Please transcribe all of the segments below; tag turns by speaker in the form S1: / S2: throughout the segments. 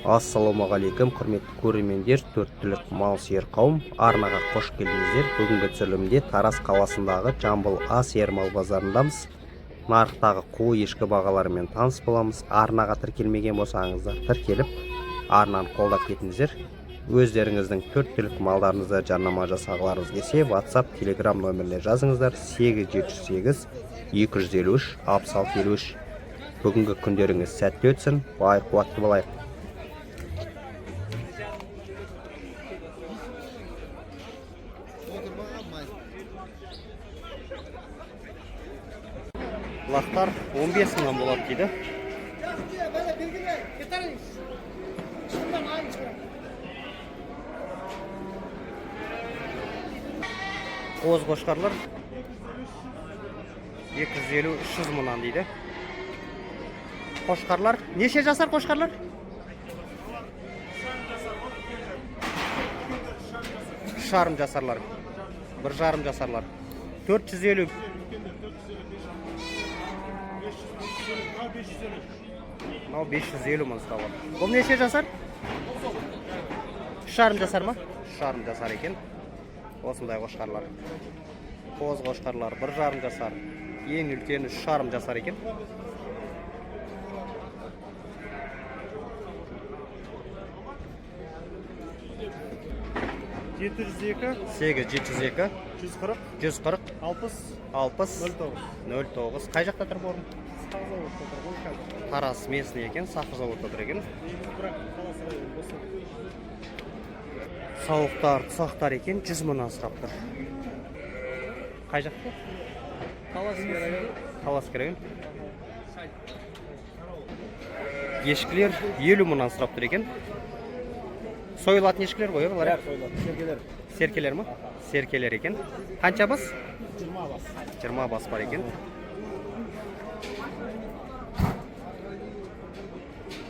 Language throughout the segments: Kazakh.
S1: Ассалаумағалейкум, құрметті көрермендер, төрт түлік мал сүйер қауым, арнаға қош келдіңіздер. Бүгінгі түсірілімде Тараз қаласындағы Жамбыл Ас мал базарындамыз. Нарықтағы қой, ешкі бағаларымен таныс боламыз. Арнаға тіркелмеген болсаңыздар, тіркеліп, арнаны қолдап кетіңіздер. Өздеріңіздің төрт түлік малдарыңызды жарнама жасағыларыңыз келсе, WhatsApp, Telegram нөміріне жазыңыздар: 8708 253 66 53. Бүгінгі күндеріңіз сәтті өтсін, бай қуатты болайық. Лақтар 15 мыңнан болады дейді. Қоз қошқарлар 250-300 мыңнан дейді. Қошқарлар неше жасар қошқарлар? 3,5 жасарлар. 1,5 жасарлар. 450. Мынау 550 мың ұстап отыр. Бұл неше жасар? 3,5 жасар ма? 3,5 жасар екен. Осындай қошқарлар. Қоз қошқарлар 1,5 жасар. Ең үлкені 3,5 жасар екен.
S2: 702
S1: 8 702
S2: 140
S1: 140
S2: 60
S1: 60
S2: 09.
S1: 09. Қай жақта тұр бауырым?
S2: Сақзаводта тұр ғой қазір.
S1: Тараз местный екен, Сақыр заводта тұр екен.
S2: Негізі бірақ Талас районы Бостандық.
S1: Сауықтар, тұсақтар екен, 100 мыңнан сұрап тұр. Қай жақта?
S2: Талас районы.
S1: Талас район. Ешкілер 50 мыңнан сұрап тұр екен. Сойылатын ешкілер ғой, иә, бұлар?
S2: Бәрі сойылады. Серкелер.
S1: Серкелер ма? Серкелер екен. Қанша бас?
S2: 20 бас.
S1: 20 бас бар екен.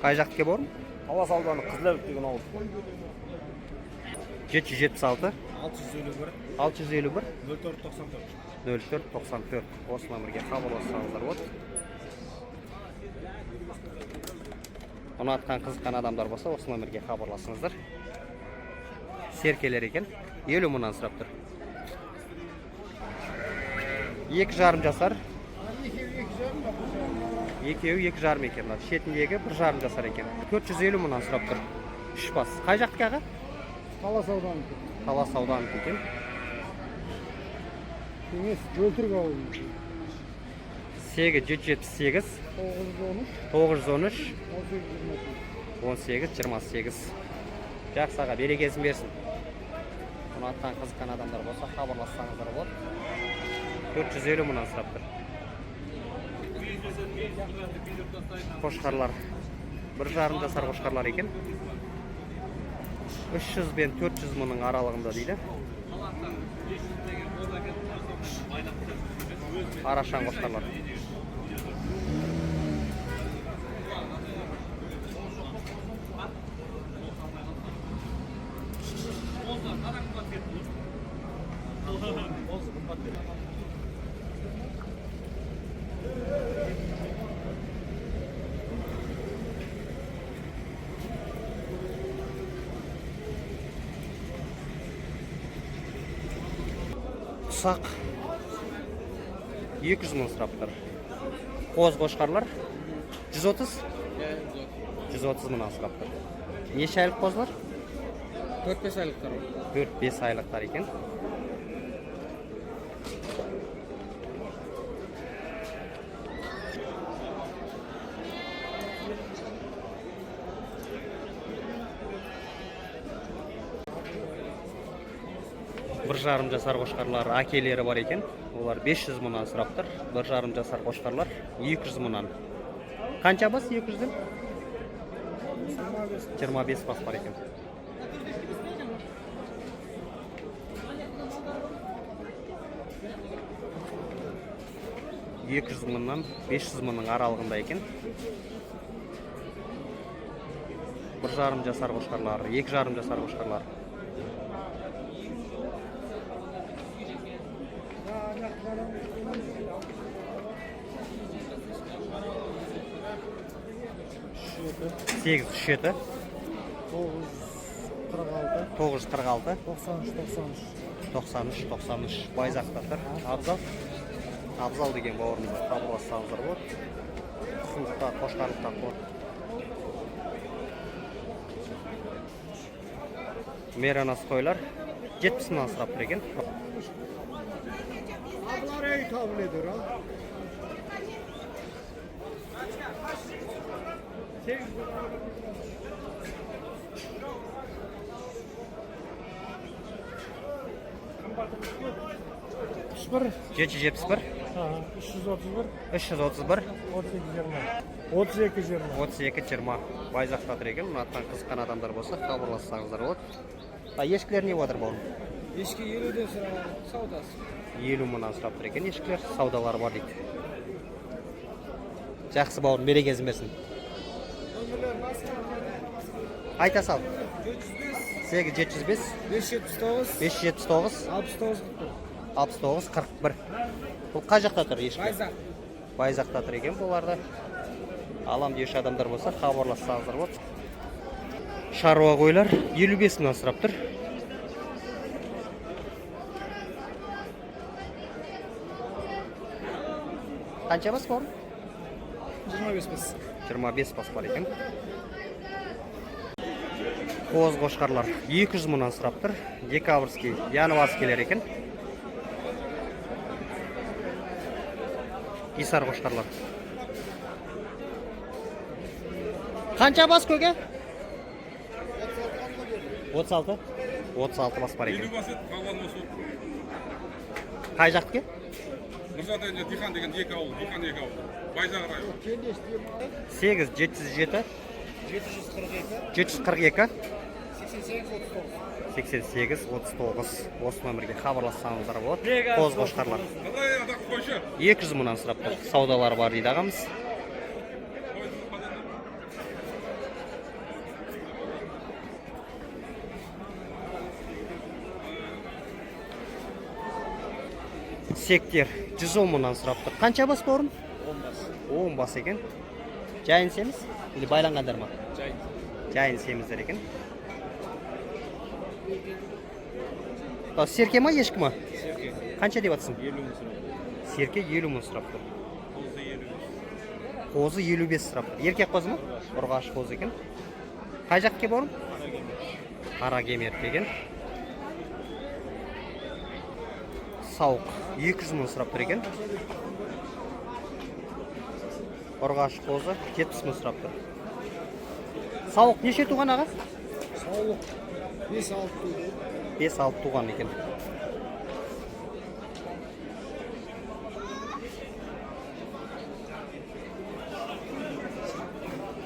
S1: Қай жақтікі, бауырым?
S2: Талас ауданы, Қызыләуік деген ауыл.
S1: 776
S2: 651
S1: 651
S2: 04 94.
S1: 04 94. Осы номерге хабарлассаңыздар болады. Ұнатқан, қызыққан адамдар болса, осы номерге хабарласыңыздар. Серкелер екен, 50 мыңнан сұрап тұр. 2,5 жасар. Екеуі 2,5 екен, мына шетіндегі 1,5 жасар екен. 450 мыңнан сұрап тұр. Үш бас. Қай жақтікі, аға?
S2: Талас ауданы.
S1: Талас ауданыкі екен.
S2: Кеңес Жөлтүрік ауылы.
S1: 8 778
S2: 913
S1: 913
S2: 18 28.
S1: 18 28. Жақсы, аға, берекесін берсін. Ұнатқан, қызыққан адамдар болса, хабарлассаңыздар болады. 450 мыңнан сұрап тұр. Қошқарлар 1,5 жасар қошқарлар екен, 300 бен 400 мыңның аралығында дейді. Арашан қошқарлар. Ұсақ 200 мың сұрап тұр. Қоз қошқарлар 130 130 мыңнан сұрап тұр. Неше айлық қозылар?
S2: 4-5 айлықтар.
S1: 4-5 айлықтар екен. 1,5 жасар қошқарлар әкелері бар екен. Олар 500 мыңнан сұрап тұр. 1,5 жасар қошқарлар 200 мыңнан. Қанша бас 200-ден? 25 бас бар екен. 200 мыңнан 500 мыңның аралығында екен. 1,5 жасар қошқарлар, 2,5 жасар қошқарлар. 8 3 7.
S2: 946
S1: 946
S2: 93 93.
S1: 93 93 Байзақта тұр. Абзал. Абзал деген бауырымызға хабарлассаңыздар болады. Тұқымдықта, қошқарлықта қор. Меранас қойлар 70 мыңнан сұрап тұр екен.
S2: Ablar ey kabul ediyor ha. Bir,
S1: 771
S2: 331,
S1: 331
S2: 32 20. 32 20.
S1: 32 20 Байзақта тұр екен. Ұнатқан, қызыққан адамдар болса, хабарлассаңыздар болады. А ешкілер не жатыр, бауырым?
S2: Ешкі 50-ден сұраған, саудасы.
S1: 50 мыңнан сұрап тұр екен ешкілер, саудалары бар дейді. Жақсы, бауырым, берекесін берсін. Айта сал.
S2: 705,
S1: 8 705
S2: 579,
S1: 579
S2: 69 41.
S1: 69 41. Бұл қай жақта тұр ешкі?
S2: Байзақ.
S1: Байзақта тұр екен бұларда. Алам деуші адамдар болса, хабарлассаңыздар болады. Шаруа қойлар 55 мыңнан сұрап тұр. Қанша бас, бауырым?
S2: 25 бас.
S1: 25 бас бар екен. Қоз қошқарлар 200 мыңнан сұрап тұр. Декабрьский, январскийлер екен. Гисар қошқарлар. Қанша бас, көке? 36. 36 бас бар екен.
S3: 50 бас еді, қалған осы отыр.
S1: Қай жақтікі?
S3: Мырзатай және Дихан деген екі ауыл, Дихан екі ауыл. Байзақ районы.
S1: 8 707
S2: 742,
S1: 742
S2: 88 39.
S1: 88 39. Осы номерге хабарлассаңыздар болады. Қоз қошқарлар.
S3: Қалай адам қойшы?
S1: 200 мыңнан сұрап тұр. Саудалары бар дейді ағамыз. Сектер 110 мыңнан сұрап тұр. Қанша бас, бауырым?
S2: 10 бас.
S1: 10 бас екен. Жайын семіз или байланғандар ма?
S2: Жайын.
S1: Жайын семіздер екен. Мынау серке ма, ешкі ма?
S2: Серке.
S1: Қанша деп жатсың?
S2: 50 мың сұрап.
S1: Серке 50 мың сұрап тұр.
S2: Қозы 55.
S1: Қозы 55 сұрап тұр. Еркек қозы ма? Ұрғашы қозы екен. Қай жақтікі, бауырым? Қаракемер деген. Сауық 200 мың сұрап тұр екен. Ұрғашы қозы 70 мың сұрап тұр. Сауық неше туған, аға?
S2: Саулық 5-6 туды.
S1: 5-6 туған екен.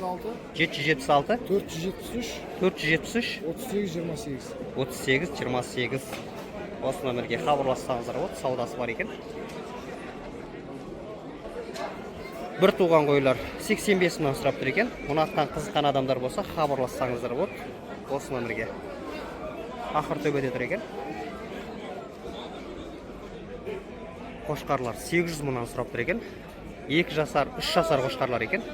S2: 6,
S1: 776
S2: 473,
S1: 473
S2: 38 28.
S1: 38 28. Осы номерге хабарлассаңыздар болады, саудасы бар екен. Бір туған қойлар 85 мыңнан сұрап тұр екен. Ұнатқан, қызыққан адамдар болса, хабарлассаңыздар болады осы номерге. Ақыртөбеде тұр екен. Қошқарлар 800 мыңнан сұрап тұр екен. 2 жасар, 3 жасар қошқарлар екен.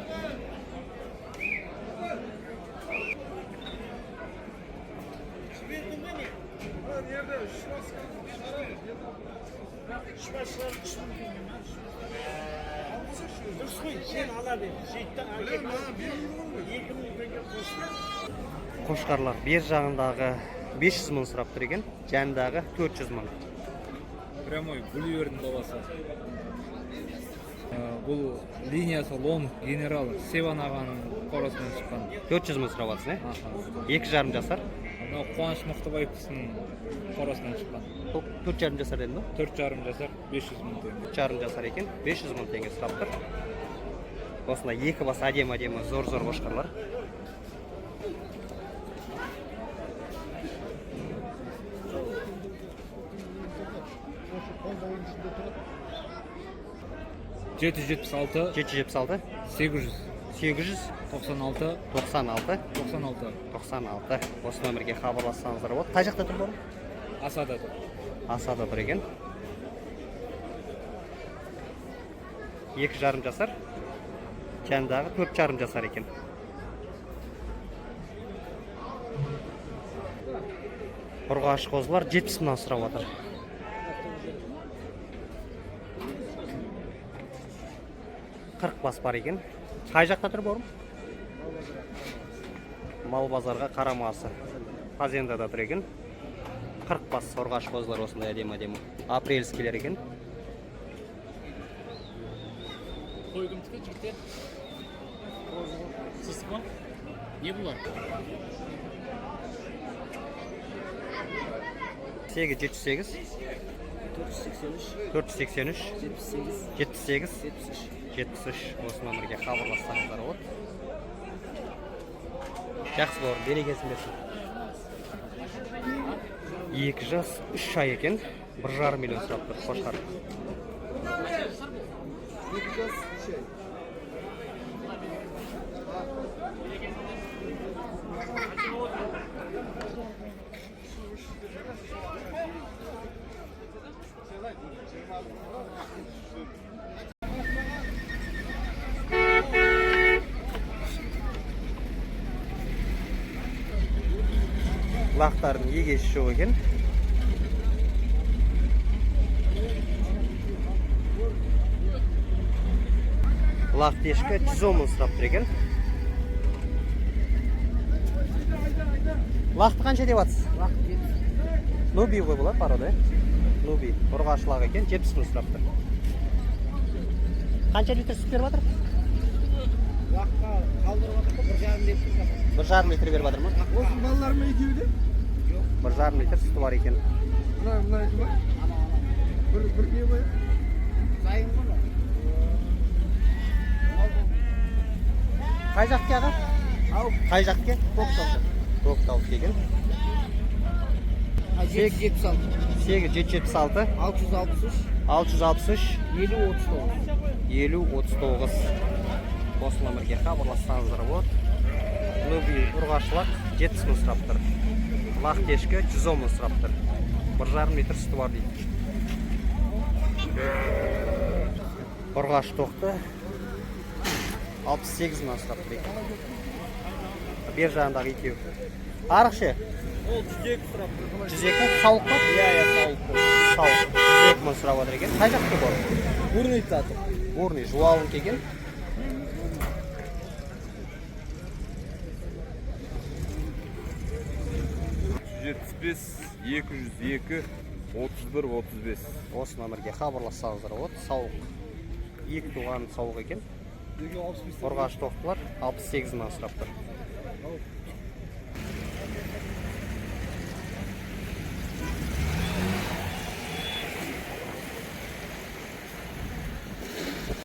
S4: Дұрыс қой, сен ала бер. Жейттің 2000 теңге қосты.
S1: Қошқарлар бер жағындағы 500 мың сұрап тұр екен, жанындағы 400 мың.
S5: Прямой Гулливердің баласы. Бұл линиясы Лонг Генерал Севан ағаның қорасынан шыққан.
S1: 400 мың сұрап жатсың,
S5: Аха.
S1: иә? 2,5 жасар.
S5: Мынау Қуаныш Мықтыбаевтың қорасынан шыққан.
S1: Бұл 4,5 жасар дедім ба?
S5: 4,5 жасар, 500 мың теңге.
S1: 4,5 жасар екен, 500 мың теңге сұрап тұр. Осындай екі бас әдемі әдемі зор зор қошқарлар.
S5: 776
S1: 776
S5: 800
S1: 800
S5: 96
S1: 96
S5: 96.
S1: 96. Осы номерге хабарлассаңыздар болады. Қай жақта тұр, бауырым?
S5: Асада тұр.
S1: Асада тұр екен. 2,5 жасар, жанындағы 4,5 жасар екен. Ұрғашы қозылар 70 мыңнан сұрап жатыр. 40 бас бар екен. Қай жақта тұр, бауырым? Мал базарға қарамасы. Фазендада тұр екен. 40 бас ұрғашы қозылар осындай әдемі әдемі. Апрельскийлер екен.
S6: Қой кімдікі, жігіттер? Сіздікі ма? Не бұлар?
S1: 8 708 483 78 73. Осы номерге хабарлассаңыздар болады. Жақсы, бауырым, берекесін берсін. 2 жас 3 ай екен, 1,5 миллион сұрап тұр қошқар.
S2: 2 жас 3 ай.
S1: Лақтардың егесі жоқ екен. Лақ ешкі 110 мың сұрап тұр екен. Лақты қанша деп жатсыз? Нуби ғой бұлар, порода, иә? Нуби. Ұрғашы лақ екен, 70 мың сұрап тұр. Қанша литр сүт беріп жатыр?
S4: Лаққа қалдырып жатыр ғой, 1,5 литр.
S1: 1,5 литр беріп жатыр ма?
S2: Осының балалары ма екеуі де?
S1: 1,5 литр сүті бар екен.
S2: Мына екі ма? Бір бие ма?
S4: Зайын ғой мынау.
S1: Қай жақтікі, аға?
S4: Ау.
S1: Қай жақтікі?
S4: Көкталды.
S1: Көкталдікі екен.
S4: 776.
S1: 8 776
S4: 663
S1: 663
S4: 50 39.
S1: 50 39. Осы номерге хабарлассаңыздар болады. Нуби ұрғашылақ 70 мың сұрап тұр. Лақ ешкі 110 мың сұрап тұр. 1,5 литр сүті бар дейді. Ұрғашы тоқты 68 мың сұрап тұр екен. Бер жағындағы екеуі. Арық ше?
S4: Ол 102 сұрап тұр.
S1: 102 сауық па?
S4: Иә, сауық.
S1: Сауық. 102 мың сұрап отыр екен. Қай жақтікі бұл?
S4: Бурный татыр.
S1: Бурный жуалын келген.
S3: 75 202 31 35.
S1: Осы номерге хабарлассаңыздар болады. Сауық. Екі туған сауық екен.
S2: Екеуі 65.
S1: Ұрғашы тоқтылар 68 мың сұрап тұр.